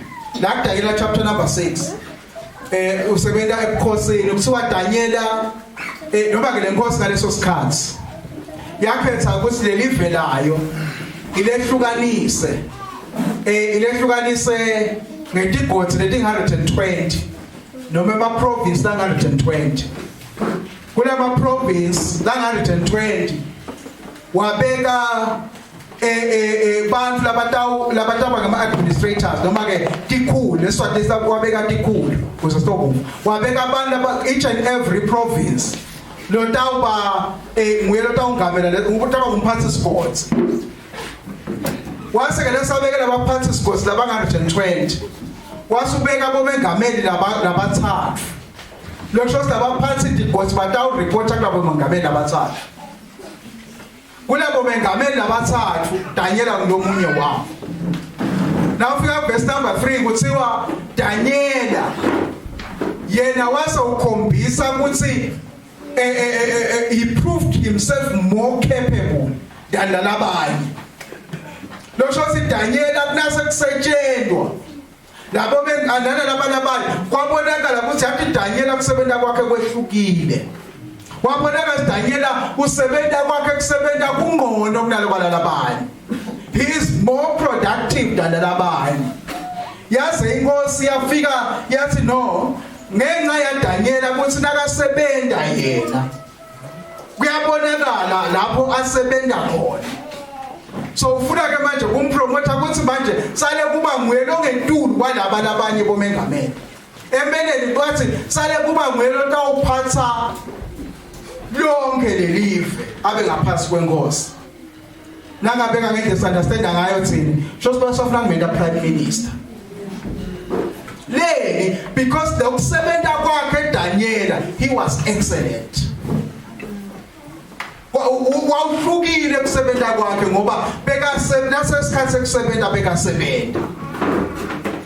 La Daniel chapter number 6. Eh usebenta ebukhosini kuthiwa Daniel eh noma ke lenkosi ngaleso sikhathi yakhetha ukuthi lelivelayo ilehlukanise eh ilehlukanise ngetigodi leti 120 noma ema province la 120 kulama province la 120 wabeka eh eh, eh bantu labatawu labataba ngama administrators noma ke tikhulu leswati wabeka tikhulu kuze sitokuva wabeka abantu laba each and every province lotawuba eh nguye lotawungamela utawuba ngumphathi sigodzi wase ke lesabekela abaphathi sigodzi laba 120 wasubeka bomengameli laba labathathu lokho ukuthi abaphathi tigodzi batawureporta kulabo mengameli labathathu kulabo mengameli labathathu Daniela ngulomunye wabo Nawufika verse number 3 kuthiwa Daniela yena wase ukhombisa ukuthi eh, eh, eh, he proved himself more capable than lalabanye Lokho ukuthi Daniela kunase kusetshenzwa labo bengandana labalabanye kwabonakala ukuthi yathi Daniela kusebenza kwakhe kwehlukile wabonakala Daniela usebenta kwakhe kusebenta kungqono kunaloko lalabanye he is more productive than lalabanye yaze inkosi yafika yathi no ngenxa yaDaniela ukuthi nakasebenta yena kuyabonakala lapho asebenza khona so ufuna ke manje kumpromota ukuthi manje sale kuba nguye longetulu kwalaba labanye bomengameli empeleni kwathi sale kuba nguye lotawuphatha lonke lelive abe ngaphansi kwenkosi nangabeka ngendlela understand ngayo thina sho siba sofuna kumenta prime minister leni because lokusebenza kwakhe Daniela he was excellent wawuhlukile kusebenza kwakhe ngoba bekasebenza sesikhathi sekusebenza bekasebenza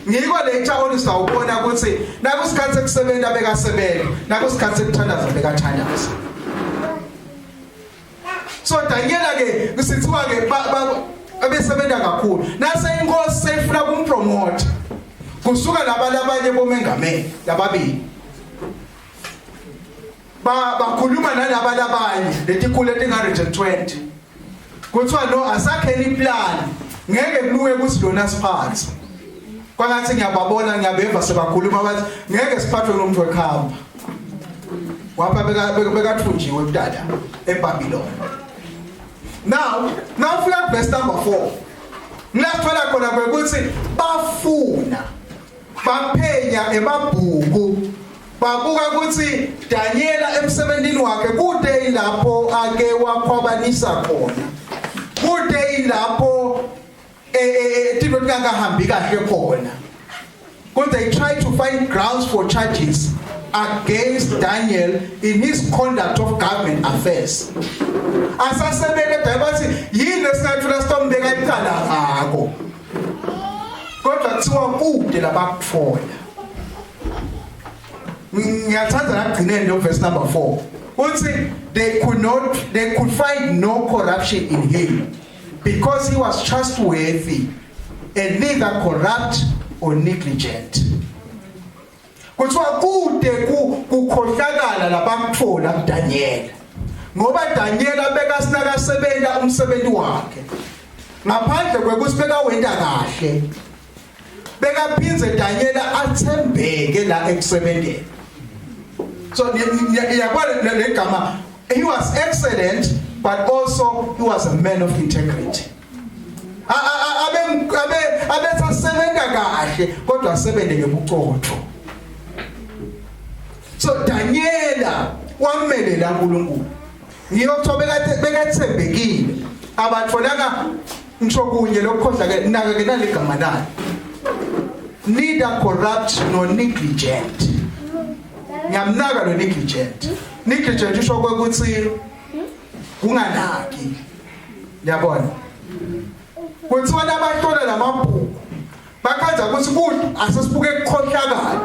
ngiko le tsha sawubona ukuthi nakusikhathi sekusebenza bekasebenza nakusikhathi sekuthandaza bekathandaza so Daniela ke kusithiwa ke abesebenza kakhulu nase inkosi seyifuna kumpromote kusuka laba labanye bomengameli lababili ba bakhuluma nalaba labanye letikhulu etinga-120 kuthiwa no asakheni iplan ngeke kulunge ukuthi lona siphathe kwangathi ngiyababona ngiyabeva sebakhuluma bathi ngeke siphathwe ngumuntu wekhamba wapha bekathunjiwe kudala eBabylon now now fika verse number 4 ngilaphola khona kwekuthi bafuna baphenya emabhuku babuka ukuthi Daniela emsebenzini wakhe kude ilapho ake wakhwabanisa khona kude ilapho eh, eh, eh tinto tingahambi kahle khona because they try to find grounds for charges against Daniel in his conduct of government affairs asasebele Daniel bathi yini esingathola sitombeka icala ngakho kodwa kuthiwa kude labakuthola ngiyathanda lakugcineni lo verse number 4 uthi they could not they could find no corruption in him because he was trustworthy and neither corrupt or negligent kuthiwa kude kukhohlakala labakuthola kuDaniel ngoba Daniel abeka sinakasebenza umsebenzi wakhe ngaphandle kwekuthi bekawenta kahle bekaphindze Daniel athembeke la ekusebenzeni so ngiyakwazi legama he was excellent but also he was a man of integrity. Abe abe abethasebenza kahle kodwa asebenze ngebucotho. So Daniela wamelela uNkulunkulu. Ngiyothiwa bekade bekathembekile. Abatholanga ngisho kunye lokukhohlakele naka ke naligama lakhe. Neither corrupt nor negligent. Ngiyamnaka lo negligent. Negligent usho ukuthi kunganaki. Yabona? Kuthiwa labahlola lamabhuku bakhaza ukuthi kude asesibuke kukhohlakala.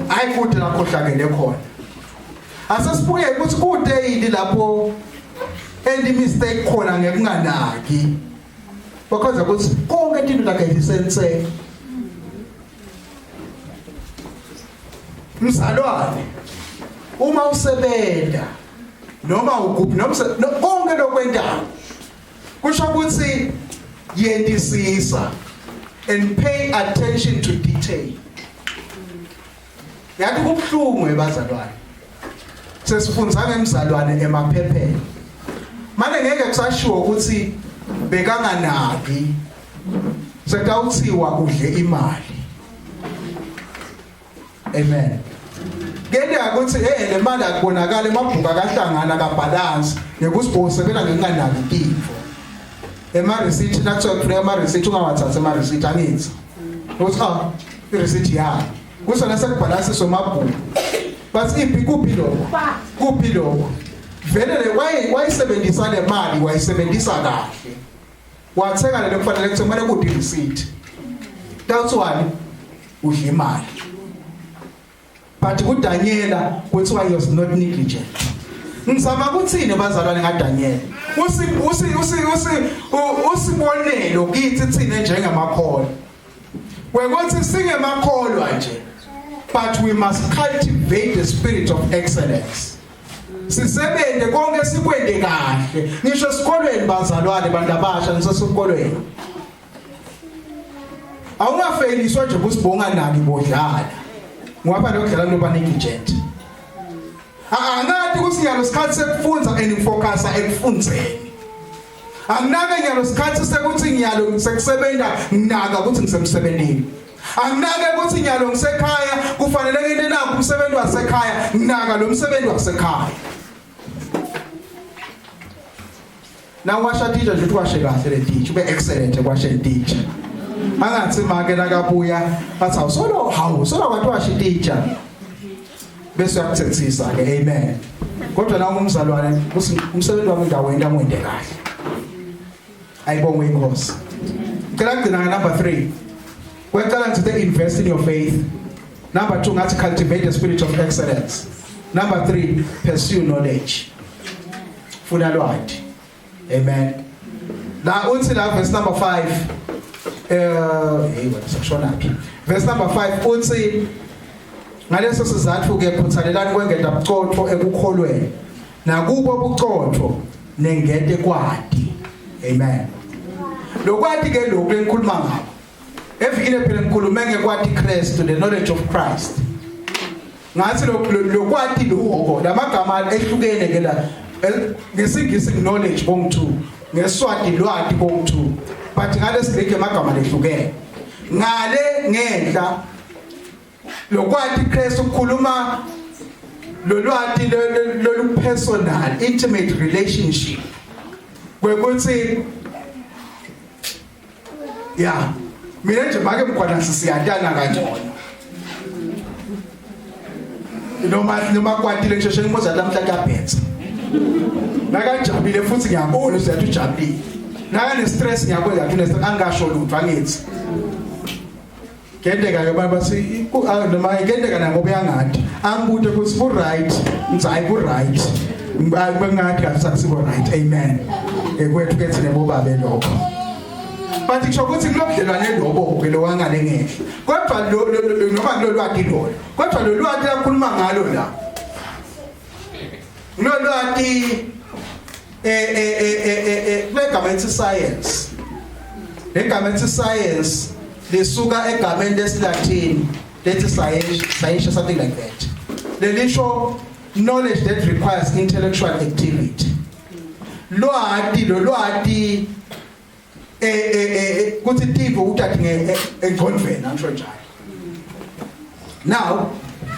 Hayi kude la khohlakele khona. Asesibuke ukuthi kude yini lapho endi mistake khona ngekunganaki. Bakhaza ukuthi konke into lakhe lisense. Mzalwane uma usebenza noma ukuphi noma konke lokwendawo kusho ukuthi yendisisa and pay attention to detail. Yathi kubhlungu ebazalwane. Sesifunza ngemzalwane emaphepheni. Manje ngeke kusashiwo ukuthi bekanganaki. Sekawuthiwa udle imali. Amen. Kuyenteka ukuthi eh le mali akubonakala emabhuku akahlangana kabalance ngekusibhosebela ngenqanaki tintfo. Ema receipt nakuthiwa kufuneka ama receipt ungawathathi ama receipt angithi. Uthi ah i receipt yakhe. Kusona sekubhalansiswa amabhuku. Bathi iphi kuphi lokho? Kuphi lokho? Vele le wayisebenzisa le mali wayisebenzisa kahle. Wathenga le kufanele kuthi kumele kude receipt. Tawuthiwani? Udla imali. But kuDaniela kuthiwa he was not negligent. Ngizama ukuthini bazalwane ngaDaniel? Usi usi usi usi usibonelo kithi thina njengamakholwa. Wekuthi singemakholwa nje but we must cultivate the spirit of excellence. Sisebenze konke sikwende kahle. Ngisho esikolweni bazalwane bantu abasha nisesikolweni. Awungafeliswa nje kusibonga naki bodlala. Ngoba lokudlala loba negligent. Angathi ukuthi nyalo sikhathi sekufunza and ngifocusa ekufunzeni. Anginake nyalo sikhathi sekuthi nyalo ngisekusebenza nginaka ukuthi ngisemsebenzini. Anginake ukuthi nyalo ngisekhaya kufanele ngente nakho umsebenzi wasekhaya nginaka lo msebenzi wasekhaya. Na washa teacher nje uthi washe kahle le teacher ube excellent kwashe teacher. Angathi make nakabuya athi awusolo hawu solo kwathi washe teacher. Bese uyakuthethisa ke amen. Kodwa na umzalwane umsebenzi wami ngawenda ngwende kahle. Ayibongwe inkosi. Ngicela kugcina nga number 3. Kwecala ngithi invest in your faith. Number 2 ngathi cultivate the spirit of excellence. Number 3 pursue knowledge. Funa lwati. Amen. La uthi la verse number 5 eh hey wena sekushona phi? Verse number 5 uthi ngaleso sizathu ke khuthalelani kwengeta bucotho ekukholweni nakubo bucotho nengete kwati. Amen. Lokwati ke lokhu engikhuluma ngakho. Evikile phela ngikhulume ngekwati Christ the knowledge of Christ. Ngathi lokwati lokho lamagama ehlukene ke la ngesingisi knowledge bongu2 ngeswati lwati bongu2 but ngalesiGreek amagama lehlukene. Ngale ngenhla lokwati Christ ukukhuluma lolwati lolu personal intimate relationship kwekuthi ya mina nje make mkhwana sisiyatana kangcono noma noma kwatile ngisheshe ngimbuza lamhla kuyabhetha nakajabulile futhi ngiyabona ukuthi uyathi ujabulile nakane stress ngiyabona yathi une stress angasho lutho angithi Kuyenteka ke abantu bathi noma kuyenteka na ngoba uyangadi angibute ukuthi ku right ngithi hayi ku right bengathi kahle sakusiko right amen ekwethu ke thina bobabe lokho but kusho ukuthi kulobudlelwane lobo ke lo wangale ngehla kodwa lo noma kulolwati lolo kodwa lo lwati akhuluma ngalo la lolwati eh eh eh eh kulegama ethi science legama ethi science lisuka egameni lesiLatin lethi science science something like that lelisho knowledge that requires intellectual activity. lwati lo lwati eh eh, eh, eh kuthi tive utati engqondweni angisho njalo. Now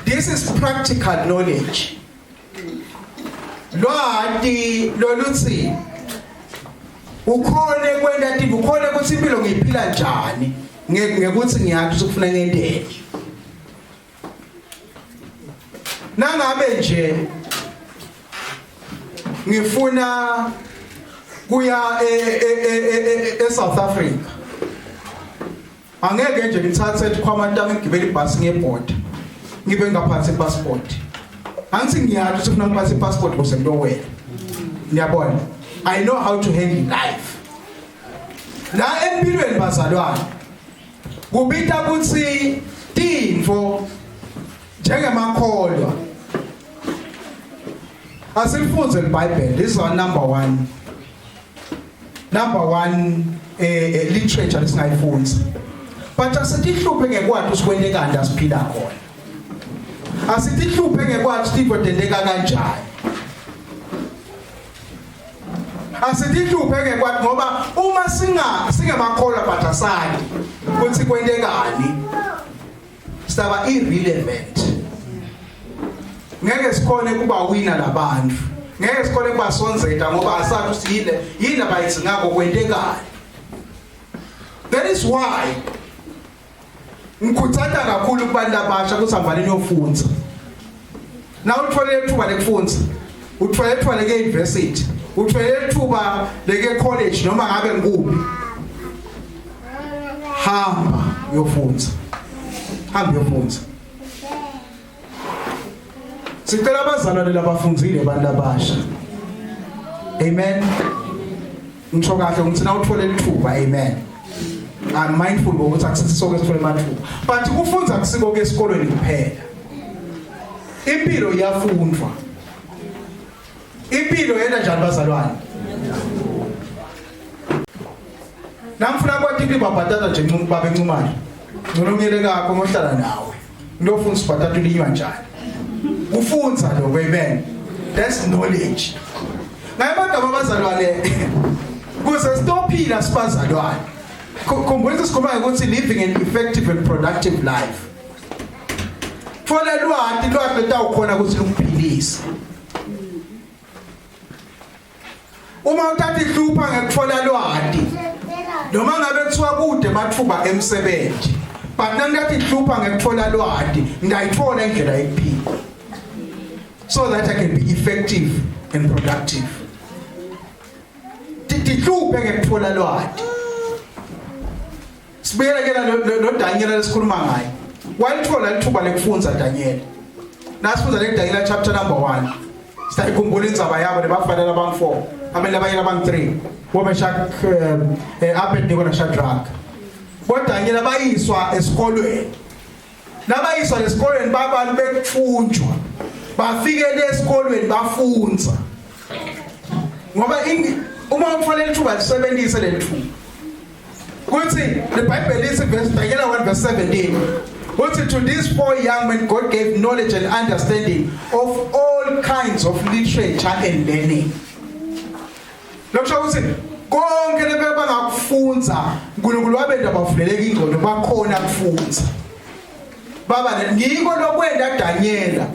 this is practical knowledge. Lwati loluthi ukhone kwenta tive ukhone ukuthi impilo ngiyiphila njani ngekuthi ngiyathi ukuthi kufuna ngenteni. Nangabe nje ngifuna kuya e, e, e, e South Africa angeke nje ngithathe isikhwama tami ngigibele ibhasi ngebhoda ngibe ngaphansi passport angithi ngiyazi ukuthi ufuna ngiphathe passport kuze ngiyowela ngiyabona i know how to handle life la empilweni bazalwane kubita kutsi tintfo njengemakholwa asifundze iBhayibheli. This is our number 1 number 1 eh, eh literature lesingayifundza, but asitihluphe ngekwathi usikwente kanti asiphila khona, asitihluphe ngekwathi tintfo tenteka kanjani, asitihluphe ngekwathi ngoba uma singa singemakholwa but asali kuthi kwentekani saba irrelevant. Ngeke sikhone kuba wina labantu, ngeke sikhone kubasonzeta ngoba asathi usiyile yini abayidingako kwentekani. That is why ngikhuthaza kakhulu kubantu abasha ukuthi hambani niyofundza. Na uthole ithuba lekufundza, uthole ithuba leke university, uthole ithuba leke college noma ngabe ngikuphi, hamba uyofundza, hamba uyofundza. Sicela abazalwane labafundzile abantu abasha. Amen. Ngisho kahle ngithi na uthole lithuba, amen. I'm mindful ngokuthi akusithi sonke sithole amathuba, but kufunza akusiko ke esikolweni kuphela. Impilo iyafundwa. Impilo yena njani bazalwane? Namfuna kwathi kulima bhatata nje ncuma baba encumane. Ngcono ngiyele kakho ngohlala nawe. Ngiyofunda ibhatata ulinywa njani. Kufunza lokho, amen. That's knowledge. Ngaye amagama abazalwane kuze sitophila sibazalwane. Khumbula ukuthi sikhuluma ngokuthi living an effective and productive life. Thola lwati lwati letawukhona ukuthi lukuphilise. Uma uthatha ihlupha ngekuthola lwati noma ngabe kuthiwa kude mathuba emsebenzi, but nangathi ihlupha ngekuthola lwati ngayithola indlela yokuphila so that I can be effective and productive. Tihluphe ngekuthola lwati. Sibuyela ke lo Daniel lesikhuluma ngaye. Walithola lithuba lekufundza Daniel. Nasifundza le Daniel chapter number 1. Siyikhumbula indzaba yabo lebafana labang4, abanye labanye labang3. BoMeshach, eh, Abednego na Shadrach. BoDaniel bayiswa esikolweni. Nabayiswa esikolweni babantu bekufunjwa. Bafikele esikolweni bafundza. Ngoba uma ufanele ithuba lisebenzise lelithuba. Kuthi iBhayibheli lithi verse Daniel 1 verse 17. Kuthi to these four young men God gave knowledge and understanding of all kinds of literature and learning. Lokusho ukuthi konke lebe bangakufunza uNkulunkulu wabenda bavuleleka ingqondo bakhona kufunza. Baba ngiko lokwenda Daniela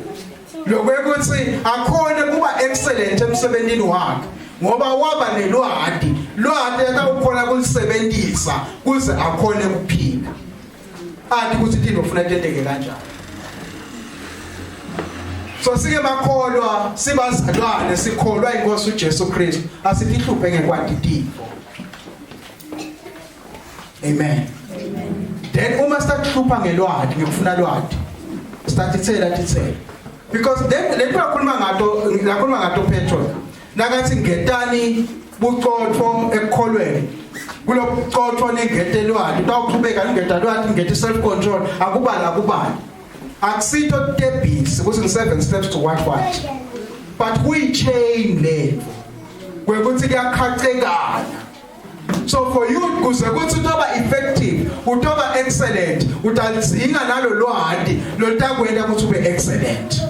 lokwekuthi akhone kuba excellent emsebenzini wakhe ngoba waba nelwati lwati atawukhona kulisebenzisa kuze akhone kuphila athi ukuthi into ufuna tenteke kanjani. So sike bakholwa sibazalwane sikholwa inkosi uJesu Kristu asithi ihluphe ngekwati tintfo. Amen. Then uma sitakuhlupha ngelwati ngikufuna lwati sitatitsela titsela because then lento yakhuluma ngato lakhuluma ngato Petro nakathi ngetani bucotfo ekukholweni kulobucotfo ningete lwati utawuchubeka ningeta lwati ngete self control akubali akubali akusito tebhisi ukuthi ngi seven steps to what what but kuyi chain lento kwekuthi kuyakhacekana. So for you kuze kuthi utoba effective utoba excellent utalidzinga nalo lwati lolutakwenta ukuthi ube excellent.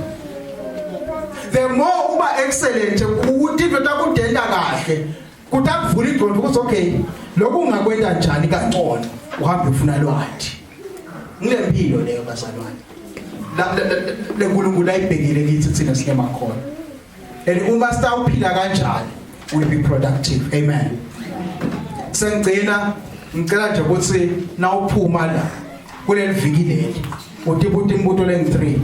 The more uba excellent utintfo takudenta kahle, kutakuvula ingqondo ukuthi okay, lokhu ungakwenta njani kangcono, uhambe ufuna lwati. Ngilempilo leyo bazalwane. LeNkulunkulu ayibhekile kithi thina sinemakhono. And uma sitawuphila kanjalo, will be productive. Amen. Sengigcina ngicela nje ukuthi nawuphuma la kuleli viki leli utibuta imibuto lengi-3,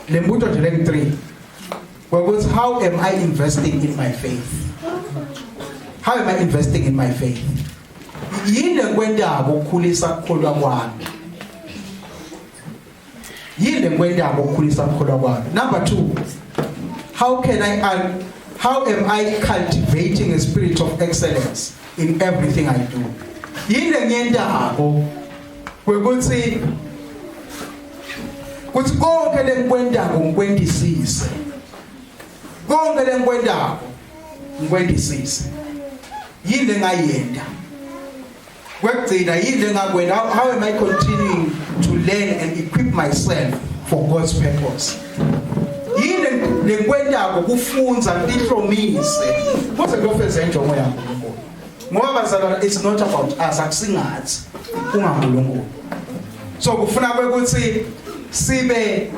le mbuto nje lengi-3 kwekuthi, how am I investing in my faith? How am I investing in my faith? Yini lengikwentako ukukhulisa ukukholwa kwami? Yini lengikwentako ukukhulisa ukukholwa kwami? Number 2, how am I cultivating a spirit of excellence in everything I do? Yini lengiyentako kwekuthi kuthi konke lengikwentako ngikwentisise, konke lengikwentako ngikwentisise? Yini lengayenta? Kwekugcina, yini lengakwenta? How am I continuing to learn and equip myself for God's purpose? Yini lengikwentako kufunza ngihlomise kuze kuyofeza injongo yaNkulunkulu? Ngoba bazalwane, it's not about us, akusingathi, kungaNkulunkulu. So kufuna kwekuthi sibe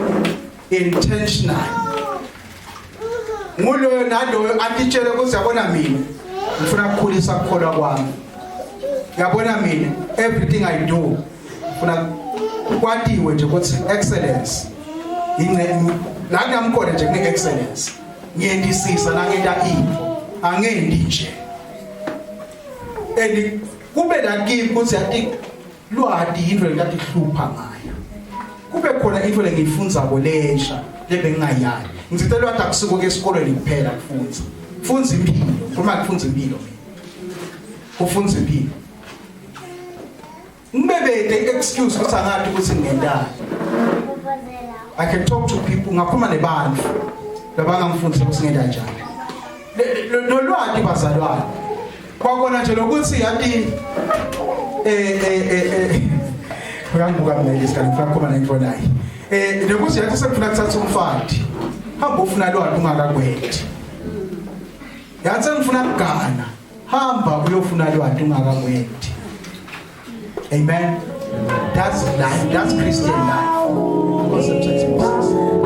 intentional, nguloyo naloyo atitshele ukuthi, yabona mina, ngifuna ukukhulisa ukukholwa kwami, yabona mina, everything I do ngifuna kwatiwe nje ukuthi excellence ingce la kunamkhona nje, kune excellence, ngiyendisisa nangenta into, angendi nje. And kube la kimi ukuthi yathi lwati into lekathi hlupha ngayo, kube khona into lengiyifundzako lensha lebengingayali. Ngitsite lwati akusuko ke esikolweni kuphela kufundza, fundza impilo, uma kufundza impilo mina, kufundza impilo, ngibebede excuse ukuthi angathi ukuthi ngiyentani. I can talk to people, ngakhuluma nebantu labangangifundisa ukuthi ngenta njani. Nolwati bazalwane, kwakona nje lokuthi yathi uyangibuka mina isikhathi ngifuna ukukhuluma nento naye, nokuthi yathi sekufuna kuthatha umfati, hamba ufuna lwati ungakakwedi. Yathi ngifuna kugana, hamba uyofuna lwati ungakakwedi. Amen. That's life, that's Christian life. Nkosi.